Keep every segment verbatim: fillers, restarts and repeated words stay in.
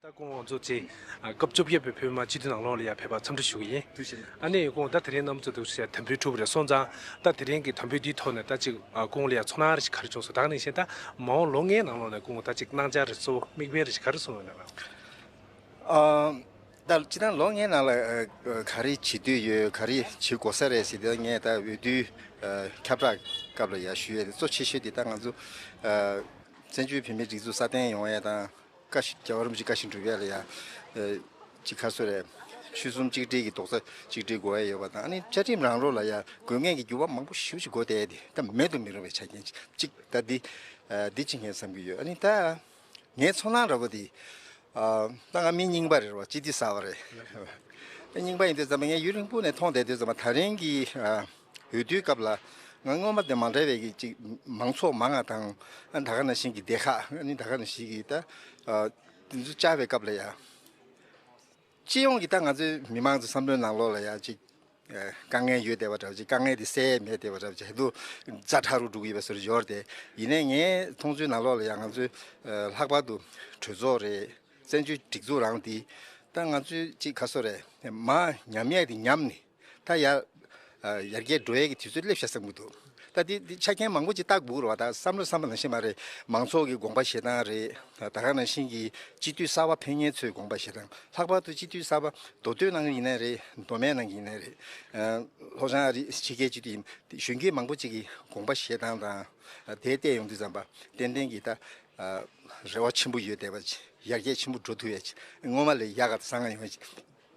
སྐུ་ངོ་ཚོ་ཚེ་སྐབས་བཅོ་བརྒྱད་པའི་བོད་མི་མང་སྤྱི་འཐུས་ནང་ལོགས་ལ་ཡང་ཕེབས་པར་འཚམས་འདྲི་ཞུ་གི་ཡིན། ཐུགས་རྗེ་ཆེ། ཨ་ནི་སྐུ་ངོ་ད་དེ་རིང་གནམ་གྲུ་དེ་ཚོ་ཞིག་དམ་འབུལ་གྲུབ་པ་རེད་སོང་ཙང་ད་དེ་རིང་གི་དམ་འབུལ་འདིའི་ཐོག་ནས་ད་ཅིག་སྐུ་ངོ་ལ་ཡང་ཚོར་སྣང་རེ་ཞིག་ག་རེ་བྱུང་སོང་། ད་ག་ནང་བཞིན་ད་མ་འོངས་ལོ་ལྔའི་ནང་ལོགས་ནས་སྐུ་ངོ་ད་ཅིག་གནང་འཆར་རེ་གཙོ་བོ་དམིགས་འབེན་རེ་ཞིག་ག་རེ་བཟུང་ཡོད་ན་ལགས། ཨ། ད་སྤྱིར་བཏང་ལོ་ལྔའི་ནང་ལ་ཨ་ག་རེ་བྱེད་འདོད་ཡོད་ག་རེ་བྱེད་དགོས་ས་རེད་ཟེར་དུས་ངས་ད་འོས་བསྡུའི་ཨ་ཁྱབ་བསྒྲགས་སྐབས་ལ་ཡང་ཞུ་ཡས་དེ་གཙོ་ཆེ་ཤོས་དེ་ད་ང་ཚོ་ཨ་བཙན་བྱོལ་བོད་མིའི་སྒྲིག་འཛུགས་སྲ་བརྟན་ཡོང་ཡས་དང་། བཀའ་ཤག་རྒྱལ་བ་རིན་པོ་ཆེ་བཀའ་བཞིན་སྒྲུབ་ཡས་ལ་ཡང་ཨ་ཅིག་ག་རེ་ཟེར་རེད། ཆོལ་གསུམ་གཅིག་སྒྲིལ་གྱི་རྡོག་རྩ་གཅིག་སྒྲིལ་དགོས་ཡས་ཡོད་པ་དང་། ཨ་ནི་བཅའ་ཁྲིམས་རང་ལུགས་ལ་ཡང་དགོས་ངེས་ཀྱི་འགྱུར་བ་མང་པོ་ཞེ་པོ་ཅིག་དགོས་བསྡད་དེ་ད་མེད་དུ་མི་རུང་བའི་ཆ་རྐྱེན་ཅིག་ད་འདི་ཨ་འདི་ཅིག་ངས་བསམ་གྱི་ཡོད། ཨ་ནི་ད། ངའི་ཚོར་སྣང་འདྲ་པོ་དེ། ཨ་ད་ང་མི་རྙིང་པ་རེད་བ། སྤྱི་འཐུས་གསར་པ་རེད། རྙིང་པ་ཡིན་དུས་ཙམ་པ་ངས་ཡུན་རིང་པོ་ནས་མཐོང་བསྡད་དུས་ཙམ་པ་ད་རིང་གི་ཨ་འོས་བསྡུའི་སྐབས་ལ་ང་སྔོན་མ་དེ་མ་འདྲ་བའི་གི་ཅིག་མང་ཚོགས་མང་ང་དང་། ཨ་ད་ག་ནང་བཞིན་གྱི་སྡེ་ཁག་ཨ་ནི་ད་ག་ནང་བཞིན་གྱི་ད་ཨ་དེ་ཚོ་བཅར་བའི་སྐབས་ལ་ཡ། སྤྱི་ཡོངས་ཀྱི་ད་ང་ཚོའི་མི་མང་ཚོའི་བསམ་བློའི་ནང་ལོགས་ལ་ཡ་ཅིག་ཨ་དཀའ་ངལ་ཡོད་བསྡད་པ་འདྲ་བ་ཅིག་དཀའ་ངལ་དེ་སེལ་ཡས་མེད་བསྡད་པ་འདྲ་བ་ཅིག་ཧེ་དུ་ཛ་དྲག་རུ་འགྲོ་གི་ཡོད་པ་བཟོ་འདྲ་ཡོད་རེད་དེ། ཡིན་ནའི་ངའི་མཐོང་ཚུལ་ནང་ལོགས་ལ་ཡང་ང་ཚོའི་ཨ་ལྷག་པར་དུ་གྲོས་ཚོགས་རེད། བཙན་བྱོལ་སྒྲིག་འཛུགས་རང་དེ་ད་ང་ཚོའི་ཅིག་ག་རེ་ཟེར་རེད། མར་ཉམས་ཡས་དེ་ཉམས་ནས་ད་ཡར་ཨ་ཡར་རྒྱས་འགྲོ་ཡས་ཀྱི་དུས་ཚོད་སླེབས་ཤག་བསམ་གྱི་འདུག་ད་དེ་དེ་ཆ་རྐྱེན་མང་པོ་ཅིག་བལྟ་དགོས་རེད་བ། ད་བསམ་བློ་བསམ་པ་ནང་བཞིན་མ་རེད། མང་ཚོགས་ཀྱི་དགོངས་པ་བཞེས་སྟངས་རེད། ད་ག་ནང་བཞིན་གྱི་སྤྱི་འཐུས་གསར་པ་ཕེབས་མཁན་ཚོའི་དགོངས་པ་བཞེས་སྟངས། ལྷག་པར་དུ་སྤྱི་འཐུས་གསར་པ་མདོ་སྟོད་ནང་གི་ཡིན་ནའི་རེད། མདོ་སྨད་ནང་གི་ཡིན་ནའི་རེད། ཨ་ལྷོ་བྱང་ཨ་རི་ཕྱི་རྒྱལ་སྤྱི་འཐུས་ཡིན་གཞོན་སྐྱེས་མང་པོ་ཅིག་གི་དགོངས་པ་བཞེས་སྟངས་དང་། ཨ་དེ་བལྟས་ཡོང་དུས་ཙམ་པ་ཏན་ཏན་གྱི་ད་ཨ་རེ་བ་ཆེན་པོ་ཡོད་བསྡད་པ་ཅིག་ཡར་རྒྱས་ཆེན་པོ་འགྲོ་ཐུབ་ཡ་ཅིག་སྔོན་མ་ལས་ཡག་ག་བཟང་ང་ཡོང་ཡ་ཅིག་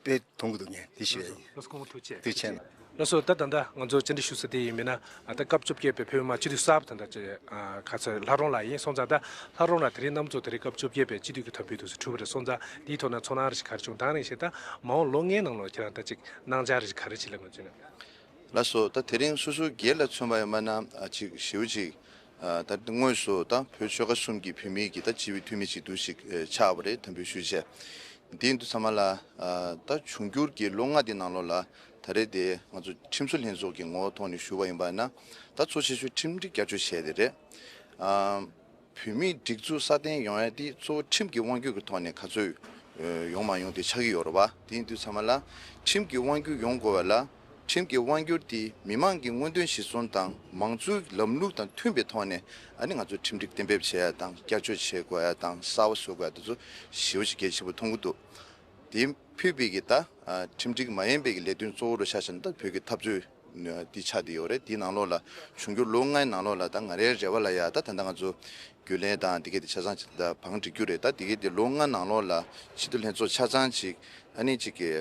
དཔེ་མཐོང་གི་འདུག་ངས་དེ་ཞུ་ཡ་ཡིན། ལགས་སོ། སྐུ་ངོ་ཐུགས་རྗེ་ཆེ། ཐུགས་རྗེ་ཆེ། ལགས་སོ། ད་ད་ལྟ་ང་ཚོ་བཅར་འདྲི་ཞུ་ས་དེ་ཡིན་མིན་ན་ཨ་ད་སྐབས་བཅོ་བརྒྱད་པའི་བོད་མི་མང་སྤྱི་འཐུས་གསར་པ་ད་ལྟ་ཅེ་ཨ་ག་ཚོད་ལྷ་རོང་ལགས་ཡིན་སོང་ཙང་། ད་ལྷ་རོང་ལགས་དེ་རིང་གནམ་གྲུ་དེ་རིང་སྐབས་བཅོ་བརྒྱད་པའི་སྤྱི་འཐུས་ཀྱི་དམ་འབུལ་དུ་གྲུབ་པ་རེད་སོང་ཙང་། དེའི་ཐོག་ན་ཚོར་སྣང་རེ་ཞིག་ག་རེ་བྱུང་། ད་ག་ནང་བཞིན་ད་མ་འོངས་ལོ་ལྔའི་ནང་ལོགས་ཁྱེད་རང་ད་ཅིག་གནང་འཆར་རེ་ཞིག་ག་རེ་ཅིག་ལ་ང་ཚོས་ན། ལགས་སོ། ད་དེ་རིང་སོ་སོའི་སྒེར་ལ་མཚོན་པ་ཡིན་པ་ན་ཨ་ཅིག་ཞེ་པོ་ཅིག་ཨ་ད་དངོས་སུ་ད་བོད་ཆོལ་ཁ་གསུམ་གྱི་བོད་མིའི་གི་ད་སྤྱི་པའི་འཐུས་མི་ཅིག་འདུག་ཞིག་ཨ་ཆགས་པ་རེད། དམ་འབུལ་ཞུས་བྱས། དེ་ཡིན་དུས་ཚང་མ་ལ་ཨ་ད་འབྱུང་འགྱུར་གྱི་ལོ་ལྔ་དེ་ནང་ལོགས་ལ་ད་རེས་དེ་ང་ཚོ་ཁྲིམས་བཟོ་ལྷན་ཚོགས་ཀྱི་ངོ་བོ་ཐོག་ནས་ཞུ་བ་ཡིན་པ་ན་ད་གཙོ་ཆེ་ཤོས་ཁྲིམས་སྒྲིག་བསྐྱར་བཅོས་བྱས་དེ་རེད། ཨ་བོད་མིའི་སྒྲིག་འཛུགས་སྲ་བརྟན་ཡོང་ཡ་དེ་གཙོ་བོ་ཁྲིམས་ཀྱི་དབང་སྒྱུར་གྱི་ཐོག་ནས་ག་ཚོད་ཡོང་མ་ཡོང་དེ་ཆགས་ཀྱི་ཡོད་རེད་བ། དེ་ཡིན་དུས་ཚང་མ་ལ་ཁྲིམས་ཀྱི་དབང་སྒྱུར་ཡོང་དགོས་པ་ལ། ཁྲིམས་ཀྱི་དབང་སྒྱུར་དེ་མི་མང་གི་མངོན་འདོད་གཞིར་བཟུང་དང་མང་གཙོའི་ལམ་ལུགས་དང་མཐུན་པའི་ཐོག་ནས་ཨ་ནི་ང་ཚོས་ཁྲིམས་སྒྲིག་གཏན་འབེབས་བྱེད་ཡ་དང་བསྐྱར་བཅོས་བྱེད་དགོས་ཡ་དང་གསར་པ་བཟོ་དགོས་ཡ་དེ་ཚོ་ཞེ་པོ་ཅིག་གལ་ཆེན་པོ་མཐོང་གི་འདུག་དེ་ཕུད་པའི་གི་ད་ཨ་ཁྲིམས་སྒྲིག་མ་ཡིན་པའི་གི་ལས་དོན་གཙོ་བོ་རུ་ཆགས་བཞག་ན་ད་བོད་ཀྱི་འཐབ་རྩོད་འདི་ཆགས་བསྡད་ཡོད་རེད། དེའི་ནང་ལོགས་ལ་འབྱུང་འགྱུར་ལོ་ལྔའི་ནང་ལོགས་ལ་ད་ང་རའི་རེ་བ་ལ་ཡ་ད་ད་ལྟ་ང་ཚོ་རྒྱུན་ལས་དང་དེ་གའི་དེ་ཆ་ཚང་ཅིག་ད་བང་སྒྲིག་རྒྱུ་རེད། ད་དེ་གའི་དེ་ལོ་ལྔ་ནང་ལོགས་ལ་སྤྱི་འཐུས་ལྷན་ཚོགས་ཆ་ཚང་ཅིག་ཨ་ནི་ཅིག་གི་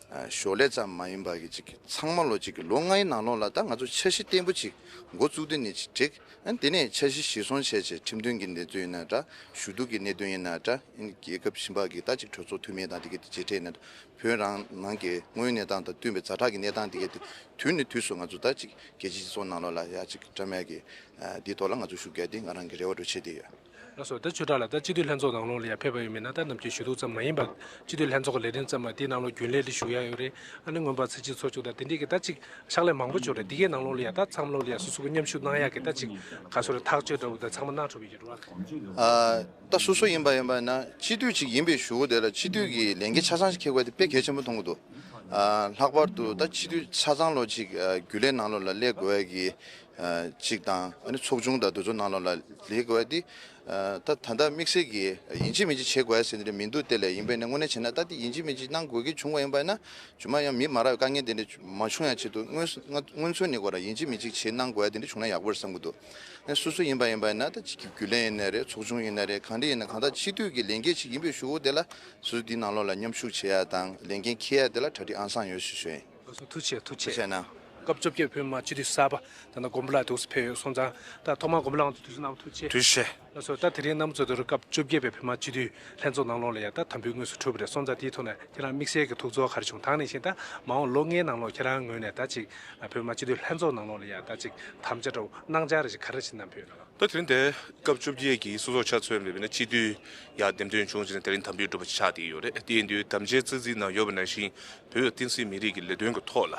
ཨ་ཞོར་ལས་ཙམ་མ་ཡིན་པ་གི་ཅིག་ཚང་མ་ལོ་ཅིག་གི་ལོ་ལྔའི་ནང་ལོགས་ལ་ད་ང་ཚོ་འཆར་གཞི་བརྟན་པོ་ཅིག་འགོ་བཙུགས་དུས་ནས་ཅིག་འགྲིག་ཨ་ནི་དེ་ནས་འཆར་གཞི་གཞིར་བཟུང་བྱས་བྱས་ཁྲིམས་དོན་གྱི་གནད་དོན་ཡིན་ན་འདྲ། ཞུ་གཏུག་གི་གནད་དོན་ཡིན་ན་འདྲ། ཨ་ནི་རྒྱལ་ཁབ་གཞན་པ་གི་ད་ཅིག་གྲོས་ཚོགས་འཐུས་མི་དང་དེ་གའི་དེ་མཇལ་འཕྲད་ཡིན་ན་འདྲ། བོད་རང་ནང་གི་དངོས་ཡོད་གནས་སྟངས་དང་བསྟུན་པའི་ཛ་དྲག་གི་གནས་སྟངས་དེ་གའི་དེ་དུས་ནས་དུས་སུ་ང་ཚོ་ད་ཅིག་རྒྱལ་སྤྱིའི་སྤྱི་ཚོགས་ནང་ལོགས་ལ་ཡ་ཅིག་བཀྲམ་ཡ་གི་ཨ་འདིའི་ཐོག་ལ་ང་ཚོ་ཤུགས་རྒྱག་དེ་ང་རང་གི་རེ་བ་འདྲ་བྱེད་བསྡད་ཡོད། ལགས་སོ། ད་ཆོས་གྲགས་ལགས། ད་སྤྱི་འཐུས་ལྷན་ཚོགས་ནང་ལོགས་ལ་ཡང་ཕེབས་པ་ཡིན་མིན་ན་ད་ནམ་རྒྱུན་ཞུ་གཏུག་ཙམ་མ་ཡིན་པར་སྤྱི་འཐུས་ལྷན་ཚོགས་ཀྱི་ལས་རིམ་ཙམ་མ་དེའི་ནང་ལོགས་རྒྱུན་ལས་ལ་ཞུགས་ཡ་ཡོད་རེད། ཨ་ནི་མངོན་པ་མཛད་རྗེས་ཚོགས་ཆུང་དང་དེ་འདྲས་ཀྱི་ད་ཅིག་ཕྱག་ལས་མང་པོ་ཅིག་ཡོད་རེད། དེ་གའི་ནང་ལོགས་ལ་ཡང་ད་ཚང་མ་ལོགས་ལ་ཡང་སོ་སོ་གི་མཉམ་ཞུགས་གནང་ཡ་གི་ད་ཅིག་ག་སོ་རེད། ཐག་གཅོད་འདྲ་བོ་ད་ཚང་མ་གནང་ཐུབ་ཡོད་ཀྱི་རེད་བ། ཨ་ད་སོ་སོ་ཡིན་པ་ཡིན་པ་ན་སྤྱི་འཐུས་ཅིག་ཡིན་པའི་གཞུག་གུ་དེ་ལ་སྤྱི་འཐུས་ཀྱི་ལས་འགན་ཆ་ཚང་ཞིག་འཁྱེར་དགོས་དེ་དཔེ་གལ་ཆེན་པོ་མཐོང་གི་འདུག་ཨ་ལྷག་པར་དུ་ད་སྤྱི་འཐུས་ཆ་ཚང་ལོ་ཅིག་ཨ་རྒྱུན་ལས་ནང་ལོགས་ལ་སླེབས་དགོས་ཡ་གི་ཨ་ཅིག་དང་། ཨ་ནི་ཚོགས་ཆུང་དང་དེ་ཚོ་ནང་ལོགས་ལ་སླེབས་དགོས་ཡ་དེ་ཨ་ད་ད་ལྟ་དམིགས་བསལ་གྱི་ཡིན་གཅིག་མིན་གཅིག་བྱེད་དགོས་ཡ་ཟེར་ནི་རེད་མི་འདུག་དེ་ལས་ཡིན་པས་ན་དངོས་གནས་བྱས་ན་ད་དེ་ཡིན་གཅིག་མིན་གཅིག་གནང་དགོས་ཀྱི་བྱུང་བ་ཡིན་པ་ཡིན་ན་རྗེས་མ་ཡང་མི་མ་རག་པའི་དཀའ་ངལ་དེ་འདྲ་མ་བྱུང་ཡ་ཆེད་དུ་སྔོན་སྔ་སྔོན་ཚུད་ནས་ཁོ་རང་ཡིན་གཅིག་མིན་གཅིག་བྱེད་གནང་དགོས་ཡ་དེ་འདྲ་བྱུང་ན་ཡག་པོ་རེད་བསམ་གྱི་འདུག་ཨ་ནི་སོ་སོ་ཡིན་པ་ཡིན་པ་ཡིན་ན་ད་ཅིག་གི་རྒྱུན་ལས་ཡིན་ན་རེད། ཚོགས་ཆུང་ཡིན་ན་རེད། གང་འདྲ་ཡིན་ན་གང་ལྟར་སྤྱི་འཐུས་ཀྱི་ལས་འགན་ཅིག་ཡིན་པའི་གཞུག་གུ་དེ་ལ་སོ་སོ་དེའི་ནང་ལོགས་ལ་མཉམ་ཞུགས་བྱེད་ཡ་དང་ལས་འགན་འཁྱེར་ཡ་དེ་ལ་གྲ་སྒྲིག་ཨང་སང་ཡོད་ཞུ་ཞུ་ཡིན། ལགས་སོ། ཐུགས་རྗེ་ཆེ། ཐུགས་རྗེ་ཆེ་གནང་། སྐབས་བཅོ་བརྒྱད་པའི་བོད་མི་མང་སྤྱི་འཐུས་གསར་པ་ད་ནི་མགོན་པོ་ལགས་འདུག་སེ་ཕེབས་ཡོད་སོང་ཙང་། ད་ཐོག་མར་མགོན་པོ་ལགས་ང་ཚོ་དུས་ཚོད་གནང་བ་ཐུགས་རྗེ་ཆེ། ཐུགས་རྗེ་ཆེ། ལགས་སོ། ད་དེ་རིང་གནམ་གྲུ་དེ་རུ་སྐབས་བཅོ་བརྒྱད་པའི་བོད་མི་མང་སྤྱི་འཐུས་ལྷན་ཚོགས་ནང་ལོགས་ལ་ཡང་ད་དམ་འབུལ་དངོས་སུ་གྲུབ་པ་རེད་སོང་ཙང་། དེའི་ཐོག་ནས་ཁྱེད་རང་དམིགས་བསལ་གྱི་ཐུགས་ཚོར་ག་རེ་བྱུང་། ད་ག་ནང་བཞིན་ད་མ་འོངས་ལོ་ལྔའི་ནང་ལོགས་ཁྱེད་རང་ངོས་ནས་ད་ཅིག་བོད་མི་མང་སྤྱི་འཐུས་ལྷན་ཚོགས་ནང་ལོགས་ལ་ཡང་ད་ཅིག་དམ་བཅའ་འདྲ་བོ་གནང་འཆར་རེ་ཞིག་ག་རེ་ཞིག་གནང་ཕོད་ཡོད་ན། ད་དེ་རིང་འདིར་སྐབས་བཅོ་བརྒྱད་ཀྱི་གསོལ་ཚོགས་ཆ་མཚོན་པ་ཡིན་ན་སྤྱི་འཐུས་ཡར་འདེམས་ཐོན་བྱུང་ཟིན་ནས་དེ་རིང་དམ་འབུལ་གྲུབ་པ་ཆགས་བསྡད་ཡོད་རེད། དེ་ཡིན་དུས་དམ་བཅའི་རྩ་ཚིག་ནང་ཡོད་པ་ནང་བཞིན་བོད་བསྟན་སྲིད་མི་རིགས་ཀྱི་ལས་དོན་གྱི་ཐོག་ལ་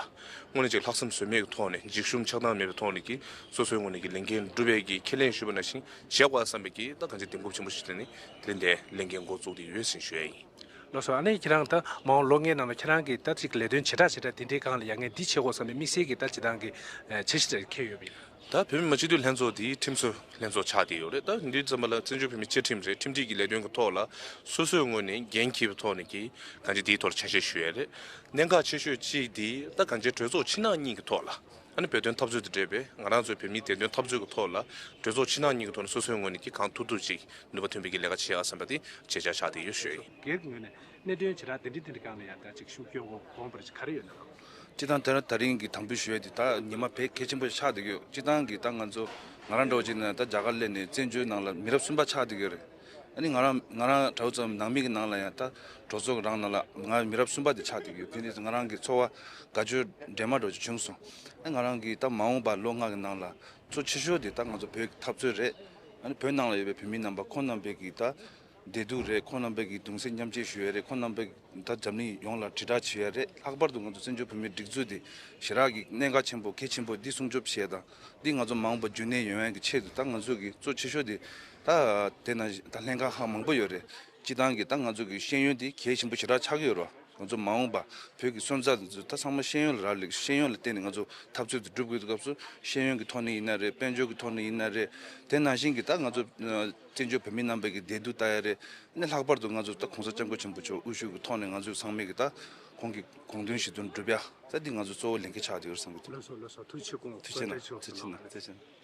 དངོས་གནས་ཅིག་ལྷག་བསམ་ཟོལ་མེད་ཀྱི་ཐོག་ནས་འཇིགས་ཞུམ་ཆགས་སྡང་མེད་པའི་ཐོག་ནས་ཀྱི་སོ་སོའི་ངོས་ནས་ཀྱི་ལས་འགན་སྒྲུབ་པའི་གི་ཁས་ལེན་ཞུས་པ་ནང་བཞིན་བྱེད་དགོས་བསམ་པའི་གི་ད་གང་ཅི་གདེང་སྤོབས་ཆེན་པོ་ཞིག་སླེབས་ནས་དེ་རིང་འདིར་ལས་འགན་འགོ་བཙུགས་བསྡད་ཡོད་ཟེར་ཞུ་ཡ་ཡིན། ལགས་སོ། ཨ་ནི་ཁྱེད་རང་ད་མ་འོངས་ལོ་ལྔའི་ནང་ལ་ཁྱེད་རང་གིས་ད་ཅིག་ལས་དོན་བྱེ་བྲག་བྱེ་བྲག་དེ་འདྲའི་སྒང་ལ་ཡ་ངས་འདི་བྱེད་དགོས་བསམ་པའི་དམིགས་བསལ་གྱི་ད་སྤྱིར་བཏང་གི་ཨ་འཆར་གཞི་འཁྱེར་ཡོད་པ་ཡིན་ན། ད་བོད་མི་མང་སྤྱི་འཐུས་ལྷན་ཚོགས་འདི་ཁྲིམས་བཟོ་ལྷན་ཚོགས་ཆགས་བསྡད་ཡོད་རེད། ད་འདི་ཙམ་པ་ལ་བཙན་བྱོལ་བོད་མིའི་བཅའ་ཁྲིམས་རེད། ཁྲིམས་སྒྲིག་གི་ལས་དོན་གྱི་ཐོག་ལ་སོ་སོའི་ངོས་ནས་འགན་འཁྱེར་བའི་ཐོག་ནས་ཀྱི་གང་ཅི་འདིའི་ཐོག་ལ་ཆ་ཤས་ཞུ་ཡ་རེད། གནད་འགག་ཆེ་ཤོས་གཅིག་འདི་ད་གང་ཅི་གྲོས་ཚོགས་ཕྱི་ནང་གཉིས་ཀྱི་ཐོག་ལ། ཨ་ནི་བོད་དོན་འཐབ་རྩོད་དང་འབྲེལ་བའི་ང་རང་ཚོའི་བོད་མིའི་བདེན་དོན་འཐབ་རྩོད་ཀྱི་ཐོག་ལ་གྲོས་ཚོགས་ཕྱི་ནང་གཉིས་ཀྱི་ཐོག་ནས་སོ་སོའི་ངོས་ནས་ཀྱི་གང་ཐུབ་ཐུབ་ཅིག་ནུས་པ་ཐོན་པའི་གི་ལས་ཀ་བྱེད་ཡག་བསམ་པ་དེ་བྱེད་འཆར་ཆགས་བསྡད་ཡོད་ཞུ་ཡ་ཡིན། སྒེར་གྱི་ངོས་ནས་གནད་དོན་བྱེ་བྲག་དེ་འདྲ་དེ་འདྲ་སྒང་ལ་ཡང་ད་ཅིག་ཤུགས་སྐྱོན་དགོས་དགོངས་པ་རེ་ཅིག་ག་རེ་ཡོད་ན། སྤྱིར་བཏང་དེ་རིང་དེ་རིང་གི་དམ་འབུལ་ཞུ་ཡ་དེ་ད་ཉི་མ་བས་གལ་ཆེན་པོ་ཆགས་བསྡད་ཡོད། སྤྱིར་བཏང་གི་ད་ང་ཚོ་ང་རང་འདྲ་བོ་ཅིག་ན་ད་རྒྱ་གར་སླེབས་ནས་བཙན་བྱོལ་ནང་ལ་མི་རབས་གསུམ་པ་ཆགས་བསྡད་ཡོད་རེད། ཨ་ནི་ང་རང་ང་རང་འདྲ་བོ་ཙམ་ནང་མི་གི་ནང་ལ་ཡང་ད་གྲོས་ཚོགས་རང་ནང་ལ་ང་མི་རབས་གསུམ་པ་དེ་ཆགས་བསྡད་ཡོད། དེ་འདྲ་ང་རང་གི་ཚོར་བ་དགའ་སྐྱོ་འདྲེས་མ་འདྲ་བོ་ཅིག་བྱུང་སོང་། ཨ་ང་རང་གི་ད་མ་འོངས་པ་ལོ་ལྔ་གི་ནང་ལ་གཙོ་ཆེ་ཤོས་དེ་ད་ང་ཚོ་བོད་ཀྱི་འཐབ་རྩོད་རེད། ཨ་ནི་བོད་ནང་ལ་ཡོད་པའི་བོད་མི་རྣམ་པ་ཁོང་རྣམ་པའི་གི་ད་བདེ་སྡུག་རེད། ཁོང་རྣམ་པའི་གི་གདུང་སེམས་མཉམ་སྐྱེད་ཞུ་ཡ་རེད། ཁོང་རྣམ་པའི་ད་འཛམ་གླིང་ཡོངས་ལ་དྲིལ་བསྒྲགས་བྱེད་ཡ་རེད། ལྷག་པར་དུ་ང་ཚོ་བཙན་བྱོལ་བོད་མིའི་སྒྲིག་འཛུགས་འདི་ཞེ་དྲག་གི་གནད་འགག་ཆེན་པོ་གལ་ཆེན་པོ་འདི་སྲུང་སྐྱོབ་བྱེད་དང་འདི་ང་ཚོ་མ་འོངས་པ་རྒྱུན་གནས་ཡོང་ཡ་གི་ཆེད་དུ་ད་ང་ཚོ་གི་གཙོ་ཆེ་ཤོས་འདི་ད་དེ་ན་ད་ལྷན་ཁང་ཁག་མང་པོ་ཡོད་རེད། སྤྱིར་བཏང་གི་ད་ང་ཚོ་གི་ཤེས་ཡོན་འདི་གལ་ཆེན་པོ་ཞེ་དྲག་ཆགས་ཀྱི་ཡོད་རེད། ང་ཚོ་མ་འོངས་པ་བོད་ཀྱི་སོན་རྩ་འདི་ཚོ་ད་ཚང་མ་ཤེས་ཡོན་ལ་རག་ལས། ཤེས་ཡོན་ལ་བརྟེན་ནས་ང་ཚོ་འཐབ་རྩོད་འདི་སྒྲུབ་དགོས་སྐབས་སུ་ཤེས་ཡོན་གྱི་ཐོག་ནས་ཡིན་ན་རེད། དཔལ་འབྱོར་གྱི་ཐོག་ནས་ཡིན་ན་རེད། དེ་ནང་བཞིན་གྱི་ད་ང་ཚོ་བཙན་བྱོལ་བོད་མི་རྣམ་པའི་གི་བདེ་སྡུག་ལྟ་ཡ་རེད། ཨ་ནི་ལྷག་པར་དུ་ང་ཚོ་ད་གོང་ས་སྐྱབས་མགོན་ཆེན་པོ་མཆོག་དབུ་བཞུགས་ཀྱི་ཐོག་ནས་ང་ཚོས་ཚང་མས་ཀྱི་ད་ཁོང་གི་དགོངས་དོན་ཞུ་དོན་སྒྲུབ་ཡ་ད་འདི་ང་ཚོ་གཙོ་བོ་ལས་འགན་ཆགས་བསྡད་ཡོད་བསམ་གྱི་འདུག། ལགས་སོ་ལགས་སོ། ཐུགས་རྗེ་ཆེ་སྐུ་ངོ་། ཐུགས་རྗེ་གནང་། ཐུགས་རྗེ་ཆེ་གནང་། ཐུགས་རྗེ་ཆེ་གནང་།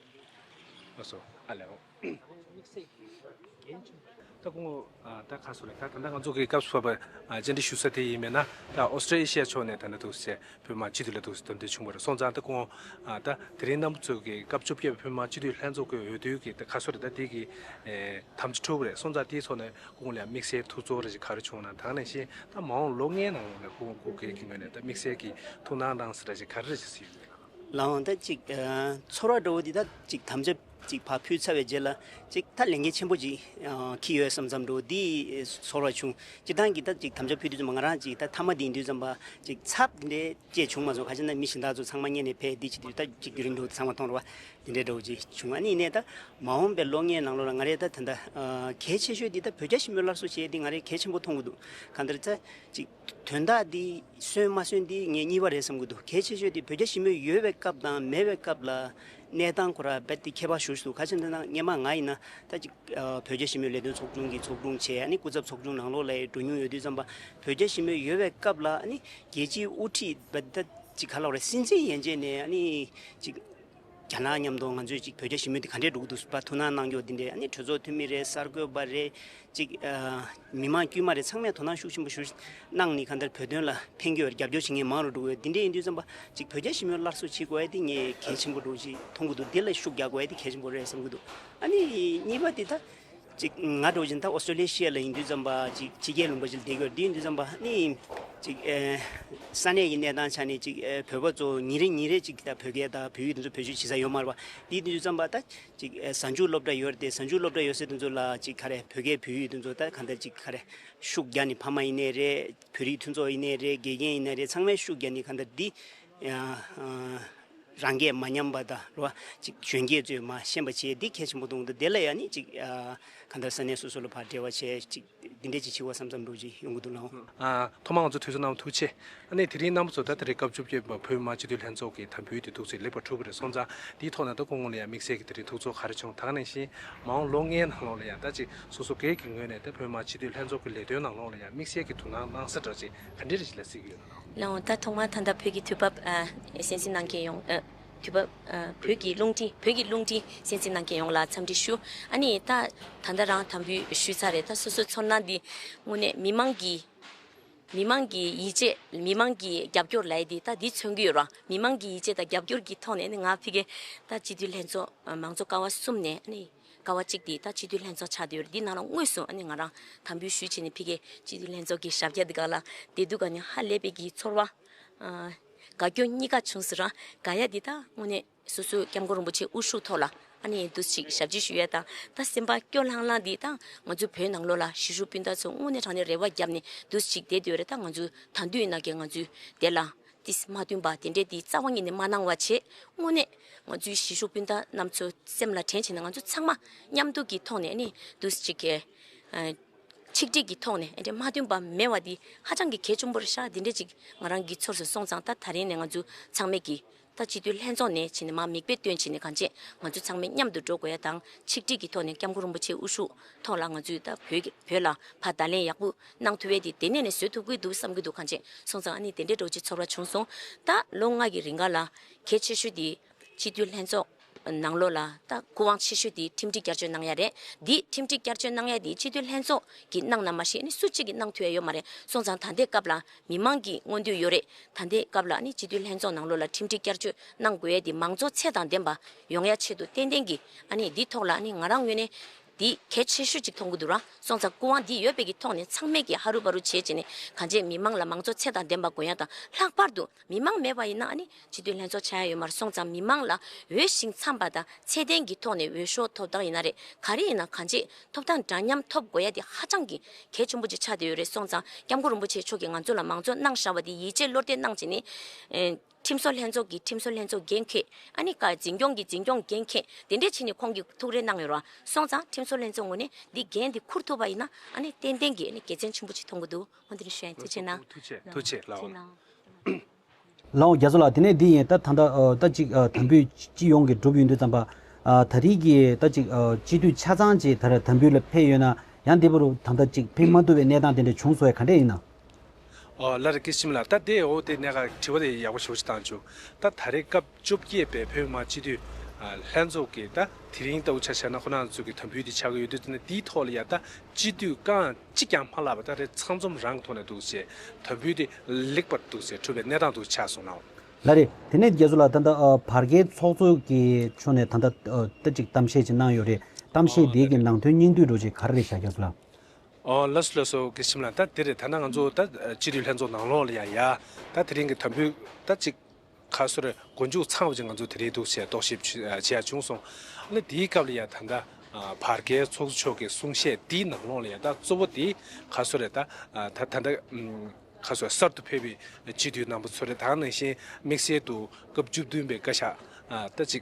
ལགས་སོ། ཨ་ལེ། ད་སྐུ་ངོ་ད་ག་སོ་རེད། ད་ད་ལྟ་ང་ཚོ་གི་སྐབས་སུ་བབས་པ་བཅར་འདྲི་ཞུ་ས་དེ་ཡིན་མེད་ན་ད་ཨོ་སི་ཀྲོ་ཨེ་ཤི་ཡ་ཕྱོགས་ནས་ད་ནི་འདུག་ཟེར། བོད་མི་སྤྱི་འཐུས་ལ་འདུག་འདེམས་ཐོན་བྱུང་བ་རེད། སོང་ཙང་ད་ཁོང་ཨ་ད་དེ་རིང་རྣམ་པ་ཚོ་གི་སྐབས་བཅོ་བརྒྱད་པའི་བོད་མི་སྤྱི་འཐུས་ལྷན་ཚོགས་ཀྱི་འོས་བསྡུ་གི་ད་ག་སོ་རེད། ད་དེ་གི་ཨེ་དམ་བཅའ་འཁྲུལ་བ་རེད། སོང་ཙང་དེའི་ཐོག་ནས་སྐུ་ངོ་ལ་དམིགས་བསལ་ཐུགས་ཚོར་རེ་ཞིག་ག་རེ་བྱུང་ན། ད་ག་ནང་བཞིན་ད་མ་འོངས་ལོ་ལྔའི་ནང་ལོགས་ལ་སྐུ་ངོ་སྐུ་སྒེར་གྱི་ངོས་ནས་ད་དམིགས་བསལ་གྱི་ཐུགས་སྣང་གནང་ས་རེ་ཞིག་ག་རེ་རེ་ཞིག་ཡོད་ལགས། ལའང་ད་ཅིག་ཨ་ཚོར་བ་འདྲ་བོ་འདི་ད་ཅིག་དམ་བཅའ་ཅིག་ཕར་ཕུལ་ཚར་བའི་རྗེས་ལ་ཅིག་ད་ལས་འགན་ཆེན་པོ་ཅིག་ཨ་འཁྱེར་ཡོད་བསམ་བསམ་འདྲ་བོ་འདི་ཚོར་བ་བྱུང་། སྤྱིར་བཏང་གི་ད་ཅིག་དམ་བཅའ་ཕུལ་དུས་ཙམ་པ་ང་རང་ཅིག་ད་མཐའ་མ་འདི་ཡིན་དུས་ཙམ་པ་ཅིག་ཚབ་འདི་འདྲའི་ཅེས་བྱུང་མ་སོང་། ག་ཅི་ན་མི་གཞན་དག་ཚོ་ཚང་མ་སྔོན་ནས་ཕེབས་འདི་བྱེད་དུས་ད་ཅིག་བརྒྱུད་རིམ་འགྲོ་ཚང་མ་མཐོང་ར་བ་འདི་འདྲའི་འདྲ་བོ་ཅིག་བྱུང་། ཨ་ནི་ཡིན་ནའི་ད་མ་འོངས་པའི་ལོ་ལྔའི་ནང་ལོགས་ལ་ང་རའི་ད་ད་ལྟ་ཨ་གལ་ཆེ་ཤོས་འདི་ད་བོད་རྒྱ་ཞི་མོལ་སླར་གསོ་བྱེད་འདི་ང་རའི་གལ་ཆེན་པོ་མཐོང་གི་འདུག། གང་ལྟར་ད་ཅིག་དོན་དག་འདི་སོན་མ་སོན་འདི་ངས་གཉིས་པ་རེད་བསམ་གྱི་འདུག། གལ་ཆེ་ཤོས་འདི་བོད་རྒྱ་ཞི་མོལ་ཡོད་པའི་སྐབས་དང་མེད་པའི་སྐབས་ལ་གནས་སྟངས་ཁོ་ར་རྦད་དེ་ཁྱད་པར་ཞེ་པོ་ཅིག་འདུག། ག་ཅི་འདི་ན་སྔོན་མ་ང་ཡིན་ན་ད་ཅིག་ཨ་བོད་རྒྱ་ཞི་མོལ་ལས་དོན་ཚོགས་ཆུང་གི་ཚོགས་དྲུང་བྱས། ཨ་ནི་སྐུ་ཚབ་ཚོགས་ཆུང་ནང་ལོགས་ལ་འགྲོ་མྱོང་ཡོད་དུས་ཙམ་པ་བོད་རྒྱ་ཞི་མོལ་ཡོད་པའི་སྐབས་ལ་ཨ་ནི་རྒྱལ་སྤྱིའི་དབུ་ཁྲིད་རྦད་དེ་ཅིག་ག་ལབ་རེད། སྲིད་འཛིན་ཡན་ཆད་ནས་ཨ་ནི་ཅིག་རྒྱ་ནག་མཉམ་དུ་ང་ཚོས་ཅིག་བོད་རྒྱ་ཞི་མོལ་འདི་ག་འདྲས་འགྲོ་གི་འདུག་ཟེར་བ་ཐུགས་སྣང་གནང་རྒྱུ་འདི་འདྲས། ཨ་ནི་གྲོས་ཚོགས་འཐུས་མི་རེད། གསར་འགོད་པ་རེད། ཅིག་ཨ་མི་མང་དཀྱུས་མ་རེད། ཚང་མས་དོ་སྣང་ཤུགས་ཆེན་པོ་ཞུ་གནང་ནི་གང་ལྟར་བོད་དོན་ལ་ཕན་གྱི་ཡོད་རེད། རྒྱབ་སྐྱོར་བྱེད་མཁན་མང་རུ་འགྲོ་གི་ཡོད། འདི་འདྲས་ཡིན་དུས་ཙམ་པ་ཅིག་བོད་རྒྱ་ཞི་མོལ་སླར་གསོ་བྱེད་དགོས་ཡ་འདི་ངས་གལ་ཆེན་པོ་འགྲོ་ཅིག་མཐོང་གི་འདུག། འདི་ལ་ཤུགས་རྒྱག་དགོས་ཡ་འདི་གལ་ཆེན་པོ་རེད་བསམ་གྱི་འདུག། ཨ་ནི་གཉིས་པ་འདི་ད་ཅིག་ང་འདྲ་བོ་ཅིག་ད་ཨོ་སི་ཀྲོ་ལེ་ཤི་ཡ་ལ་ཡིན་དུས་ཙམ་པ་ཅིག་ཕྱི་རྒྱལ་ལུང་པ་ཅིག་ལ་བསྡད་ཀྱི་ཡོད་རེད། འདི་ཡིན་དུས་ཙམ་པ་ནི་ཅིག་ཨེ་ས་གནས་ཀྱི་གནས་སྟངས་ཆ་ནས་ཅིག་ཨེ་བོད་པ་ཚོ་ཉིན་རེ་ཉིན་རེ་ཅིག་ད་བོད་སྐད་དང་བོད་ཡིག་དེ་ཚོ་བེད་སྤྱོད་བྱེད་ས་ཡོད་མ་རེད་པ། འདི་ཡིན་དུས་ཙམ་པ་ད་ཅིག་ཨེ་གཟའ་མཇུག་སློབ་གྲྭ་ཡོད་རེད་དེ། གཟའ་མཇུག་སློབ་གྲྭ་ཡོད་སའི་དེ་ཚོ་ལ་ཅིག་ག་རེ་བོད་སྐད་བོད་ཡིག་དེ་ཚོ་ད་གང་ལྟར་ཅིག་ག་རེ་ཤུགས་རྒྱག་ནས་ཕ་མ་ཡིན་ནའི་རེད། བོད་རིགས་མཐུན་ཚོགས་ཡིན་ནའི་རེད། དགེ་རྒན་ཡིན་ནའི་རེད། ཚང་མས་ཤུགས་རྒྱག་ནས་གང་ལྟར་འདི་ཨ་རང་སྐད་མ་ཉམས་པ་དང་རེད་བ། ཅིག་གཞོན་སྐྱེས་ཚོས་མར་ཤེས་པ་བྱས་འདི་གལ་ཆེན་པོ་མཐོང་འདུག། དེ་ལ་ཡང་ནི་ཅིག་ཨ་གང་ལྟར་ས་གནས་སོ་སོ་ལ་ཕར་འབྲེལ་བ་བྱས་ཅིག་འདི་འདྲས་ཅིག་བྱེད་དགོས་བསམ་བསམ་འདྲ་ཅིག་ཡོང་གི་འདུག་ལགས། ཨ་ཐོག་མར་ང་ཚོ་དུས་ཚོད་གནང་བ་ཐུགས་རྗེ་ཆེ། ཨ་ནི་དེ་རིང་རྣམ་པ་ཚོ་ད་དེ་རིང་སྐབས་བཅོ་བརྒྱད་པ་བོད་མི་མང་སྤྱི་འཐུས་ལྷན་ཚོགས་ཀྱི་དམ་འབུལ་དེ་ཐུགས་རྗེ་ལེགས་པར་གྲུབ་པ་རེད། སོང་ཙང་དེའི་ཐོག་ནས་ད་སྐུ་ངོ་ལ་ཡང་དམིགས་བསལ་གྱི་དེ་རིང་ཐུགས་ཚོར་ག་རེ་བྱུང་། ད་ག་ནང་བཞིན་མ་འོངས་ལོ་ལྔའི་ནང་ལོགས་ལ་ཡང་ད་ཅིག་སོ་སོ་སྒེར་གྱི་ངོས་ནས་ད་བོད་མི་མང་སྤྱི་འཐུས་ལྷན་ཚོགས་ཀྱི་ལས་དོན་ནང་ལོགས་ལ་ཡང་དམིགས་བསལ་གྱི་དོ་སྣང་གནང་ས་འདྲ་ཅིག་ག་འདྲས་རེ་ཞིག་ལ་གཟིགས་ཀྱི་ཡོད་ན། ལགས་འོང་། ད་ཐོག་མར་ད་ལྟ་བོད་ཀྱི་དུས་བབ་ཨ་གསན་གཟིགས་གནང་མཁན་ཡོངས་ཨ་དུས་བབ་ཨ་བོད་ཀྱི་རླུང་འཕྲིན་བོད་ཀྱི་རླུང་འཕྲིན་གསན་གཟིགས་གནང་མཁན་ཡོངས་ལ་འཚམས་འདྲི་ཞུ། ཨ་ནི་ད་ད་ལྟ་རང་དམ་འབུལ་ཞུས་ཚར་རེད། ད་སོ་སོའི་ཚོར་སྣང་འདི་དངོས་གནས་མི་མང་གི་མི་མང་གི་ཡིད་ཆེས། མི་མང་གི་རྒྱབ་སྐྱོར་ལབ་ཡ་འདི་ད་འདི་མཚོན་གྱི་ཡོད་རེད། མི་མང་གི་ཡིད་ཆེས་དང་རྒྱབ་སྐྱོར་གྱི་ཐོག་ནས་ནི་ང་ཕ་གིར་ད་སྤྱི་འཐུས་ལྷན་ཚོགས་མང་གཙོ་ཀ་བ་གསུམ་ནས་ནི་ཀ་བ་གཅིག་འདི་ད་སྤྱི་འཐུས་ལྷན་ཚོགས་ཆགས་བསྡད་ཡོད་རེད། འདི་ནང་ལ་དངོས་སུ་ཨ་ནི་ང་རང་དམ་འབུལ་ཞུས་བྱས་ནས་ཕ་གིར་སྤྱི་འཐུས་ལྷན་ཚོགས་ཀྱི་ཞབས་བཀྱག་འདི་སྒང་ལ་བསྡད་དུས་སྒང་ནས་ཧ་ལས་པའི་གི་ཚོར་བ་ཨ་དགའ་སྐྱོ་གཉིས་ཀ་བྱུང་སོང་ར། དགའ་ཡ་འདི་ད་དངོས་གནས་སོ་སོའི་སྐྱབས་མགོན་རིན་པོ་ཆེ་དབུ་བཞུགས་ཐོག་ལ་ཨ་ནི་འདུག་ཅིག་ཞབས་ཕྱི་ཞུ་ཡ་དང་ད་སེམས་པ་སྐྱོ་ལྷང་ལྷང་འདི་ད་ང་ཚོའི་བོད་ནང་ལོགས་ལ་གཞིས་བཞུགས་སྤུན་ཟླ་ཚོ་དངོས་གནས་དྲང་གནས་རེ་བ་བརྒྱབ་ནས་འདུག་ཅིག་བསྡད་ཡོད་རེད། ད་ང་ཚོའི་ད་དུང་ཡིན་ན་གི་ང་ཚོའི་དེ་ལ་ཏིས་མ་བསྟུན་པ་དེ་འདྲས་དེ་རྩ་བ་ཉིད་ནས་མ་གནང་བ་བྱས། དངོས་གནས་ང་ཚོའི་གཞིས་བཞུགས་སྤུན་ཟླ་རྣམ་ཚོ་སེམས་ལ་དྲན་བྱས་ནས་ང་ཚོ་ཚང་མ་མཉམ་འདུས་ཀྱི་ཐོག་ནས་ནི་འདུག་ཅིག་གི་ཨ་ ཆིག་སྒྲིལ་གྱི་ཐོག་ནས་ཨེ་འདྲ་མ་མཐུན་པ་མེད་པ་འདི་ཧ་ཅང་གི་གལ་ཆེན་པོ་རེད་ཤག་འདི་འདྲ་ཅིག་ང་རང་གིས་ཚོར་སོང་། སོང་ཙང་ད་ད་རིང་ནས་ང་ཚོ་ཚང་མས་ཀྱིས་ད་སྤྱི་འཐུས་ལྷན་ཚོགས་ནས་བྱས་ནས་མར་མིག་དཔེ་སྟོན་བྱས་ནས་གང་བྱས་ང་ཚོ་ཚང་མས་མཉམ་དུ་འགྲོ་དགོས་ཡ་དང་། ཆིག་སྒྲིལ་གྱི་ཐོག་ནས་སྐྱབས་མགོན་རིན་པོ་ཆེའི་དབུ་བཞུགས་ཐོག་ལ་ང་ཚོས་ད་བོད་ཀྱི་བོད་ལ་ཕར་བརྡ་ལན་ཡག་པོ་གནང་ཐུབ་ཡས་དེ་དེ་ནས་ནས་བཟོ་ཐུབ་ཀྱི་འདུག་བསམ་གྱི་འདུག་གང་བྱས་སོང་ཙང་ཨ་ནི་དེ་འདྲའི་འདྲ་བོ་ཅིག་ཚོར་བ་བྱུང་སོང་། ད་ལོ་ལྔ་གི་རིང་ག་ལ་གལ་ཆེ་ཤོས་དེ་སྤྱི་འཐུས་ལྷན་ཚོགས་ནང་ལོགས་ལ་ད་སྐུ་དབང་ཆེ་ཤོས་དེ་ཁྲིམས་སྒྲིག་བསྐྱར་བཅོས་གནང་ཡ་རེད། འདི་ཁྲིམས་སྒྲིག་བསྐྱར་བཅོས་གནང་ཡ་དེ་སྤྱི་འཐུས་ལྷན་ཚོགས་ཀྱིས་གནང་ན་མ་གཞི་ཨ་ནི་སུ་གཅིག་གིས་གནང་ཐུབ་ཡ་ཡོད་མ་རེད། སོང་ཙང་ད་ལྟའི་སྐབས་ལ་མི་མང་གི་མངོན་འདོད་ཡོད་རེད། ད་ལྟའི་སྐབས་ལ་ཨ་ནི་སྤྱི་འཐུས་ལྷན་ཚོགས་ནང་ལོགས་ལ་ཁྲིམས་སྒྲིག་བསྐྱར་བཅོས་གནང་དགོས་ཡ་དེ་མང་གཙོ་ཚད་དང་ལྡན་པ་ཡོང་ཡ་ཆེད་དུ་ཏན་ཏན་གྱིས་ཨ་ནི་འདི་ཐོག་ལ་ཨ་ནི་ང་རང་ངོས་ནས་འདི་གལ་ཆེ་ཤོས་ཅིག་མཐོང་གི་འདུག་ར། སོང་ཙང་སྐུ་དབང་འདི་ཡོད་པའི་གི་ཐོག་ནས་ཚང་མས་ཀྱིས་ཧ་རུ་བ་རུ་བྱེད་བྱས་ནས་གང་བྱས་མི་མང་ལ་མང་གཙོ་ཚད་དང་ལྡན་པ་དགོས་ཡ་དང་། ལྷག་པར་དུ་མི་མང་མེད་པ་ཡིན་ན་ཨ་ནི་སྤྱི་འཐུས་ལྷན་ཚོགས་ཆགས་ཡ་ཡོད་མ་རེད། སོང་ཙང་མི་མང་ལ་འོས་ཤིང་འཚམས་པ་དང་ཚད་ལྡན་གྱི་ཐོག་ནས་འོས་ཤོག་ཐོབ་ཐང་ཡིན་ན་རེད། ག་རེ་ཡིན་ན་གང་བྱས་ཐོབ་ཐང་འདྲ་མཉམ་ཐོབ་དགོས་ཡ་དེ་ཧ་ཅང་གི་གལ་ཆེན་པོ་ཅིག་ཆགས་བསྡད་ཡོད་རེད། སོང་ཙང་སྐྱབས་མགོན་རིན་པོ་ཆེ་མཆོག་གིས་ང་ཚོ་ལ་མང་གཙོ་གནང་བཞག་པ་དེ་ཡིད་ཆེས་བློ་གཏད་གནང་བྱས་ནས། ཨེ། ཁྲིམས་བཟོ་ལྷན་ཚོགས་ཀྱི་ཁྲིམས་བཟོ་ལྷན་ཚོགས་འགན་འཁྱེར། ཨ་ནི་ཀ་འཛིན་སྐྱོང་གི་འཛིན་སྐྱོང་འགན་འཁྱེར་དེ་འདྲས་བྱས་ནས་ཁོང་གིས་ཐུགས་རེ་གནང་ཡོད་ར། སོང་ཙང་ཁྲིམས་བཟོ་ལྷན་ཚོགས་ངོས་ནས་འདི་འགན་འདི་འཁུར་ཐུབ་པ་ཡིན་ན་ཨ་ནི་ཏན་ཏན་གྱི་ཨ་ནི་དགེ་མཚན་ཆེན་པོ་ཅིག་མཐོང་གི་འདུག་ཨ་འདི་ནི་ཞུ་ཡ་ཐུགས་རྗེ་གནང་། ཐུགས་རྗེ་ཆེ། ཐུགས་རྗེ་ལགས། ཐུགས་རྗེ་གནང་། ལགས་འོང་རྒྱ་མཚོ་ལགས། དེ་ནས་འདི་ཡིན། ད་ད་ལྟ་ཨ་ད་ཅིག་ཨ་དམ་འབུལ་སྤྱི་ཡོངས་ཀྱི་གྲུབ་ཡོང་དུས་ཙམ་པ། ཨ་ད་རེས་ཀྱི་ད་ཅིག་ཨ་སྤྱི་འཐུས་ཆ་ཚང་ཅིག་ད་རེས་དམ་འབུལ་ལ་ཕེབས་ཡོད་ན་ཡང་འདི་བར་དུ་ད་ལྟ་ཅིག་ཕེབས་མ་ཐུབ་པའི་གནས་སྟངས་དེ་འདྲ་བྱུང་སོང་ཡ་ག་འདྲས་ཡིན་ན། ཨོ་ལགས་རེད། སྐྱེ་ཤིམ་ལགས། ད་དེ་འོ་དེ་གནད་འགག་དྲི་བ་དེ་ཡག་པོ་ཞེ་པོ་ཅིག་བཏང་བྱུང་། ད་ད་རེས་སྐབས་བཅོ་བརྒྱད་པའི་བོད་མི་མང་སྤྱི་འཐུས་ཨ་ལྷན་ཚོགས་ཀྱི་ད་དེ་རིང་ལྟ་བུ་ཆ་བཞག་ན་ཁོ་རང་ཚོ་གི་དམ་འབུལ་དེ་ཆགས་ཀྱི་ཡོད་དུས་ཙམ་ནས་དེའི་ཐོག་ལ་ཡ་ད་སྤྱི་འཐུས་རྐང་གཅིག་ཀྱང་མ་བརླག་པ་ད་རེས་ཚང་འཛོམས་རང་གི་ཐོག་ནས་འདུག་ཟེར། དམ་འབུལ་དེ་ལེགས་པར་འདུག་ཟེར་གྲུབ་པའི་གནས་སྟངས་འདུག་ཆགས་སོང་ན། ལགས་རེད། དེ་ནས་རྒྱ་མཚོ་ལགས། ད་ལྟ་ཨ་བར་བརྒལ་ཚོགས་གཙོ་གི་ཕྱོགས་ནས་ད་ལྟ་ཨ་ད་ཅིག་གཏམ་བཤད་ཅིག་གནང་ཡོད་རེད། གཏམ་བཤད་ཨོ་དེ་ལགས་གི་རེད། ནང་དོན་སྙིང་བསྡུས་འདྲ་ཅིག་ག་རེ་རེད་ཤག་རྒྱ་མཚོ་ལགས། ཨོ་ལགས་སོ་ལགས་སོ། སྐྱེ་ཤིམ་ལགས། ད་དེ་རེད། ད་ནང་ང་ཚོ་ད་སྤྱི་འཐུས་ལྷན་ཚོགས་ནང་ལོགས་ལ་ཡ་ཡ་ད་དེ་རིང་གི་དམ་འབུལ་ད་ཅིག་ཁ་སོ་རེ་མགོ་མཇུག་ཚང་བ་ཅིག་ང་ཚོ་དེ་རིང་འདུག་ཟེར་རྟོག་ཞིབ་བྱེད་ཡ་བྱུང་སོང་། ཨ་ནི་དེའི་སྐབས་ལ་ཡ་ད་ད་བར་བརྒལ་ཚོགས་གཙོ་མཆོག་གི་གསུང་བཤད་དེའི་ནང་ལོགས་ལ་ཡ་ད་གཙོ་བོ་དེ་ཁ་སོ་རེ་ད་ད་ད་ད་ཁ་སོ་གསར་དུ་ཕེབས་པའི་སྤྱི་འཐུས་རྣམ་པ་ཚོ་རེད། ད་ནང་བཞིན་དམིགས་བསལ་དུ་སྐབས་བཅུ་བདུན་པའི་བཀའ་ཤག་ད་ཅིག་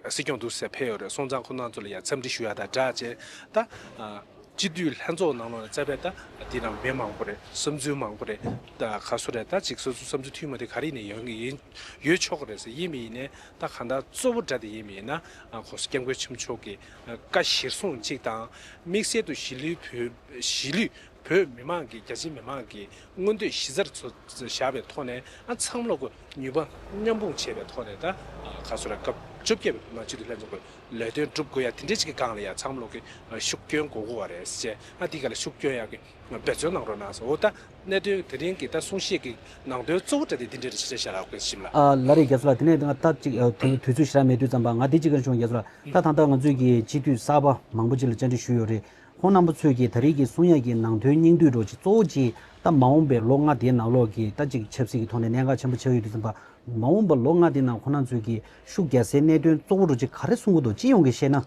སྲིད་སྐྱོང་འདུག་ཟེར་ཕེབས་ཡོད་རེད། སོང་ཙང་ཁོང་རྣམ་ཚོ་ལ་ཡ་འཚམས་འདྲི་ཞུ་ཡ་དང་སྦྲགས་བྱས་ད། སྤྱི་འཐུས་ལྷན་ཚོགས་ནང་ལོགས་ལ་རྩ་བའི་ད་འདི་ནང་མི་མང་པོ་རེད། བསམ་ཚུལ་མང་པོ་རེད། ད་ག་སོ་རེད། ད་ཅིག་སོ་སོ་བསམ་ཚུལ་མཐུན་མ་མཐུན་ག་རེ་ཡིན་ནའི་ཡོང་གི་ཡིན་ཡོད་ཆོག་གི་རེད་ཟེར། ཡིན་མིན་ཡིན་ནའི་ད་གང་ལྟར་གཙོ་བོ་འདྲ་དེ་ཡིན་མིན་ཡིན་ན་གོང་ས་སྐྱབས་མགོན་ཆེན་པོ་མཆོག་གི་བཀའ་གཞིར་བཟུང་གཅིག་དང་། དམིགས་བསལ་དུ་གཞིས་ལུས་བོད་གཞིས་ལུས་བོད་མི་མང་གི་རྒྱ་ཆེའི་མི་མང་གི་མངོན་འདོད་གཞི་རྩར་བཞག་པའི་ཐོག་ནས་ཨ་ཚང་མ་ལོག་གི་ནུས་པ་མཉམ་སྤུངས་བྱས་པའི་ཐོག་ནས་ད་ག་སོ་རེད། སྐབས་བཅོ་བརྒྱད་པའི་མི་མང་སྤྱི་འཐུས་ལྷན་ཚོགས་ཀྱི་ལས་དོན་སྒྲུབ་དགོས་ཡ་དེ་འདྲའི་ཅིག་གི་སྒང་ལ་ཡ་ཚང་མ་ལོག་གི་ཤུགས་སྐྱོན་དགོས་དགོས་བ་རེད་ཟེར། ཨ་དེ་ག་ལ་ཤུགས་སྐྱོན་ཡ་གི་འབད་བརྩོན་གནང་རོགས་གནང་ཟེར། འོ་ད་གནད་དོན་དེ་རིང་གི་ད་གསུང་བཤད་ཀྱི་ནང་དོན་གཙོ་བོ་འདྲ་དེ་འདི་འདྲའི་ཞིག་རེད་ཤག་ལགས། དགོས་ཤིམ་ལགས། ཨ་ལགས་རེད། རྒྱ་མཚོ་ལགས། དེ་ནས་ད་ཅིག་ཨ་དུས་དུས་ཚོད་ཞེ་དྲག་མེད་དུས་ཙམ་པ་ང་འདི་ཅིག་ག་རེ་བྱུང་། རྒྱ་མཚོ་ལགས། ད་ད་ལྟ་ང་ཚོས་ཀྱི་སྤྱི་འཐུས་གསར་པ་མང་པོ་ཅིག་ལ་བཅར་འདྲི་ཞུས་ཡོད་རེད། ཁོང་རྣམ་པ་ཚོས་ཀྱིས་ད་རེས་ཀྱི་གསུང་ཡག་གི་ནང་དོན་སྙིང་བསྡུས་འདྲ་ཅིག་གཙོ་བོ་ཅིག་ད་མ་འོངས་པའི་ལོ་ལྔ་དེའི་ནང་ལོགས་ཀྱི་ད་ཅིག་ཆབ་སྲིད་ཀྱི་ཐོག་ནས་གནད་འགག་ཆེན་པོ་ཆགས་ཡོད་དུས་ཙམ་པ། མ་འོངས་པ་ལོ་ལྔ་དེའི་ནང་ཁོང་རྣམ་ཚོས་ཀྱིས་ཤུགས་རྒྱག་སའི་གནད་དོན་གཙོ་བོ་འདྲ་ཅིག་ག་རེ་གསུང་གི་འདུག་སྤྱི་ཡོངས་ཀྱིས་བཤད་ན།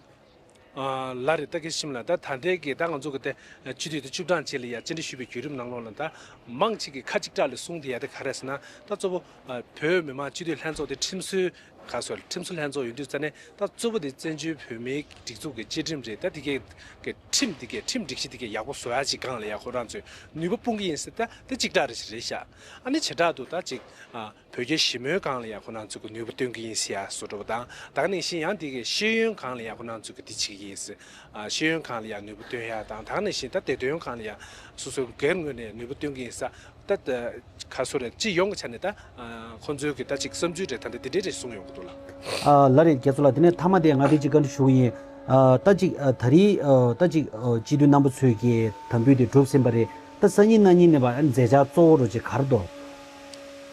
ཨ་ལགས་རེད། ད་དགེ་ཤིམ་ལགས། ད་ད་ལྟའི་གི་ད་ང་ཚོ་གི་ད་སྤྱི་འཐུས་དེ་བཅུ་གྲངས་ཅིག་ལ་ཡ་བཅར་འདྲི་ཞུས་པའི་བརྒྱུད་རིམ་ནང་ལོགས་ལ་ད་མང་ཆེ་གིས་ཁ་གཅིག་གྲགས་ལ་གསུངས་བསྡད་ཡ་དེ་ག་རེ་ཟེར་ན། ད་གཙོ་བོ་ཨ་བོད་མི་མང་སྤྱི་འཐུས་ལྷན་ཚོགས་དེ་ཁྲིམས་སྲོལ་ག་སོ་ཁྲིམས་སྲོལ་ལྷན་ཚོགས་ཡིན་དུས་ཙ་ནས་ད་གཙོ་བོ་དེ་བཙན་བྱོལ་བོད་མིའི་སྒྲིག་འཛུགས་ཀྱི་བཅའ་ཁྲིམས་རེད། ད་དེ་གའི་གི་ཁྲིམས་དེ་གའི་ཁྲིམས་སྒྲིག་གཞི་དེ་གའི་ཡག་པོ་བཟོ་ཡ་ཅིག་སྒང་ལ་ཡ་ཁོ་རང་ཚོས་ནུས་པ་སྤུངས་ཀྱི་ཡིན་ཟེར། ད་དེ་གཅིག་གྲགས་རེ་རེད་ཤག་ཨ་ནི་བྱེ་བྲག་ཏུ་ད་ཅིག་ཨ་བོད་རྒྱ་ཞི་མོལ་སྒང་ལ་ཡ་ཁོ་རང་ཚོས་ཀྱི་ནུས་པ་སྟོན་གྱི་ཡིན་ཟེར་ཡ་བཟོ་འདྲ་བོ་དང་། ད་ག་ནང་བཞིན་ཡང་དེ་གའི་ཤེས་ཡོན་སྒང་ལ་ཡ་ཁོ་རང་ཚོས་ཀྱི་དེ་བྱེད་ཀྱི་ཡིན་ཟེར། ཨ་ཤེས་ཡོན་སྒང་ལ་ཡ་ནུས་པ་སྟོན་ཡ་དང་། ད་ག་ནང་བཞིན་ད་བདེ་དོན་སྒང་ལ་ཡ་སོ་སོའི་སྒེར་ངོས་ནས་ནུས་པ་སྟོན་གྱི་ཡིན་ས། ད་ད་ག་སོ་རེད། སྤྱི་ཡོངས་ཀྱི་ཆ་ནས་ད་ཨ་ཁོང་ཚོའི་གི་ད་ཅིག་བསམ་ཚུལ་རེད། ད་འདི་འདི་འདྲས་རེད་གསུངས་ཡོང་གི་འདུག་ལགས། ཨ་ལགས་རེད། རྒྱ་མཚོ་ལགས། དེ་ནས་མཐའ་མ་དེ་ང་དེ་ཅིག་བཀའ་འདྲི་ཞུ་གི་ཡིན། ཨ་ད་ཅིག་ཨ་ད་རེས་ཨ་ད་ཅིག་ཨ་སྤྱི་འཐུས་རྣམ་པ་ཚོས་ཀྱི་དམ་འབུལ་དེ་གྲུབ་ཟིན་པ་རེད། ད་སང་ཉིན་གནངས་ཉིན་ནས་ཕར་མཛད་འཆར་གཙོ་བོ་རུ་ཅིག་ག་རེ་འདུག་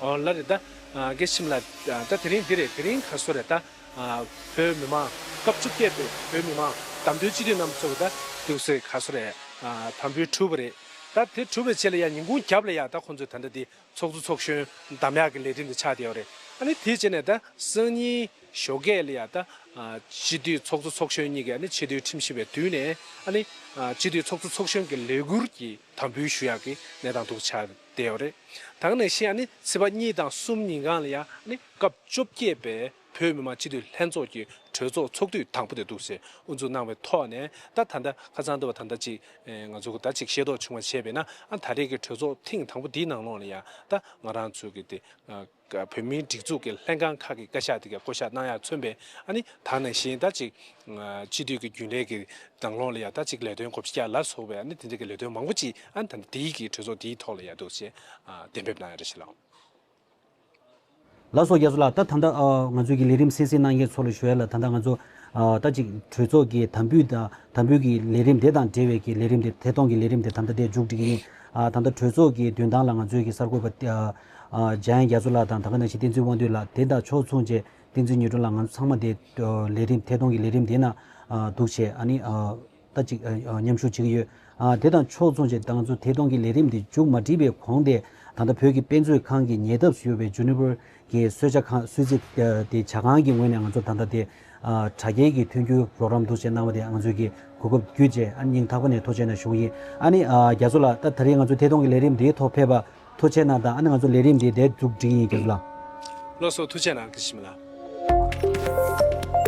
ཨོ་ལགས་རེད། ད་ཨ་དགེ་ཤིམ་ལགས། ཨ་ད་དེ་རིང་འདི་རེད། དེ་རིང་ག་སོ་རེད། ད་ཨ་བོད་མི་མང་སྐབས་བཅོ་བརྒྱད་པའི་བོད་མི་མང་བདམས་ཐོན་སྤྱི་འཐུས་རྣམ་པ་ཚོ་ད་འདུག་སེ་ག་སོ་རེད། ཨ་དམ་འབུལ་གྲུབ་པ་རེད། ད་དེ་གྲུབ་པའི་རྗེས་ལ་ཡང་ཉིན་གུང་རྒྱབ་ལ་ཡང་ད་ཁོང་ཚོས་ད་ལྟ་འདི་ཚོགས་གཙོ་ཚོགས་གཞོན་བདམས་ཡག་གི་ལས་རིམ་དེ་ཆགས་བསྡད་ཡོད་རེད། ཨ་ནི་དེའི་རྗེས་ནས་ད་སང་ཉིན་ཞོགས་ཀས་ལ་ཡང་ད་ཨ་སྤྱི་འཐུས་ཚོགས་གཙོ་ཚོགས་གཞོན་གཉིས་ཀྱིས་ཨ་ནི་ཆེས་མཐོའི་ཁྲིམས་ཞིབ་པའི་མདུན་ནས་ཨ་ནི་ཨ་སྤྱི་འཐུས་ཚོགས་གཙོ་ཚོགས་གཞོན་གྱི་ལས་ཁུར་གྱི་དམ་འབུལ་ཞུ་ཡག་གི་གནས་སྟངས་འདུག་ཆགས་བསྡད་ཡོད་རེད། ད་ག་ནང་བཞིན་ཨ་ནི་ཚེས་པ་གཉིས་དང་གསུམ་ཉིན་གང་ལ་ཡང་ཨ་ནི་སྐབས་བཅོ་བརྒྱད་པའི་ བོད་མི་མང་སྤྱི་འཐུས་ལྷན་ཚོགས་ཀྱི་གྲོས་ཚོགས་ཚོགས་དུས་དང་པོ་དེ་འདུག་ཟེར་དབུ་འཛུགས་གནང་བའི་ཐོག་ནས། ད་ད་ལྟ་ཁ་སང་དུ་བ་ད་ལྟ་ཅིག་ང་ཚོ་གི་ད་ཅིག་ཤེས་རྟོགས་བྱུང་བ་བྱས་པས་ན། ཨ་ད་རེས་ཀྱི་གྲོས་ཚོགས་ཐེངས་དང་པོ་འདིའི་ནང་ལོགས་ལ་ཡང་ད་ང་རང་ཚོ་གི་དེ་བོད་མིའི་སྒྲིག་འཛུགས་ཀྱི་ལྷན་ཁང་ཁག་གི་བཀའ་ཤག་དེ་ག་བསྐོ་བཞག་གནང་ཡག་མཚོན་པས། ཨ་ནི་ད་ནང་བཞིན་ད་ཅིག་སྤྱི་འཐུས་ཀྱི་རྒྱུན་ལས་ཀྱི་ནང་ལོགས་ལ་ཡང་ད་ཅིག་ལས་དོན་གོ་བརྗེ་བསྐྱར་ལ་སོགས་པའི་ཨ་ནི་དེ་འདྲ་གི་ལས་དོན་མང་པོ་ཅིག་ཨ་ནི་ད་འདིའི་གི་གྲོས་ཚོགས་འདིའི་ཐོག་ལ་ཡང་འདུག་ཅེས་གཏན་འབེབས་གནང་ཡ་རེད་ཤག་ལགས། ལགས་སོ། རྒྱ་མཚོ་ལགས། ད་ད་ལྟ་ང་ཚོའི་གི་ལས་རིམ་གསན་གཟིགས་གནང་མཁན་ཚོ་ལ་ཞུ་ཡ་ལ། ད་ལྟ་ང་ཚོ་ད་ཅིག་གྲོས་ཚོགས་ཀྱི་དམ་འབུལ་དང་དམ་འབུལ་གྱི་ལས་རིམ་དེ་དང་འབྲེལ་བའི་གི་ལས་རིམ་དེ། ཐད་གཏོང་གི་ལས་རིམ་དེ་ད་ལྟ་དེ་མཇུག་སྒྲིལ་གྱི་ཡིན། ད་ལྟ་གྲོས་ཚོགས་ཀྱི་མདུན་ཐང་ལ་ང་ཚོའི་གི་གསར་འགོད་པ་འཇམ་དབྱངས་རྒྱ་མཚོ་ལགས་དང་། ད་ག་ནང་བཞིན་བསྟན་འཛིན་དབང་འདུས་ལགས། དེ་དང་ཕྱོགས་མཚུངས་བྱས་བསྟན་འཛིན་ཉི་སྒྲོན་ལགས། ང་ཚོ་ཚང་མ་དེ་ལས་རིམ། ཐད་གཏོང་གི་ལས་རིམ་དེ་ནང་འདུག་བྱས། ཨ་ནི་ད་ཅིག་མཉམ་ཞུགས་བྱེད་ཀྱི་ཡོད། དེ་དང་ཕྱོགས་མཚུངས་བྱས་ད་ང་ཚོ་ཐད་གཏོང་གི་ལས་རིམ་དེ་མཇུག་མ་སྒྲིལ་བའི་གོང་དེ། ད་ལྟ་བོད་ཀྱི་དཔེ་མཛོད་ཁང་གི་ཉེ་འདབས་སུ་ཡོད་པའི་ཇུ་ནི་པར་གྱི་གསོལ་ཇ་ཁང་། གསོལ་ཚིགས་དེ་ཇ་ཁང་གི་ངོས་ནས་ང་ཚོ་ད་ལྟ་དེ་དྲ་རྒྱའི་གི་མཐུན་འགྱུར་པོ་རོ་གྲམ་འདུག་བྱས་གནང་བ་དེ་ང་ཚོས་ཀྱི་གོ་སྐབས་བརྒྱུད་བྱས། ཨ་ནི་སྙིང་ཐག་པ་ནས་ཐུགས་རྗེ་ཆེ་གནང་ཞུ་གི་ཡིན། ཨ་ནི་རྒྱ་མཚོ་ལགས། ད་ད་རེས་ང་ཚོའི་ཐད་གཏོང་གི་ལས་རིམ་འདིའི་ཐོག་ཕེབས་པ་ཐུགས་རྗེ་ཆེ་གནང་དང་། ཨ་ནི་ང་ཚོ་ལས་རིམ་འདི་དེ་མཇུག་སྒྲིལ་གྱི་ཡིན། རྒྱ་མཚོ་ལགས། ལགས་སོ། ཐུགས་རྗེ་གནང་། དགའ་བསུ་ཞུ་གི་ཡིན་ལགས།